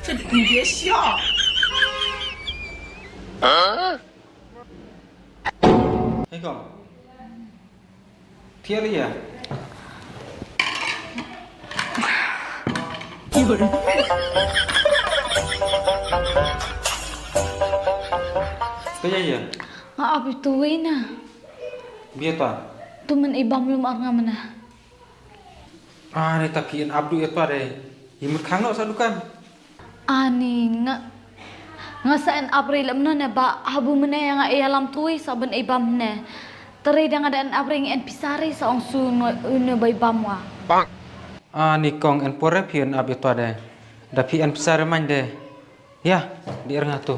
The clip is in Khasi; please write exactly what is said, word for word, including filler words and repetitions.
Hei kong. Thiah lei ïa. Ka ïa ïa. Nga ap ïa tu wei na. Bia ta. Tu men i bam lum ar nga mena. Ah, ne ta phi yn ap du ïa ta de. Ïa mut khang noh sa dukan. Ani nga nga sa yn ap ri lem no ne ba habu mene nga ïa lam tui sa ben i bam ne. Teri da nga da yn ap ri nga yn pisa ri sa ong su no une bai bam wa. Ani kong yn pore phi yn ap ïa ta de. Da phi yn pisa ri man de. Ya, di er nga tu.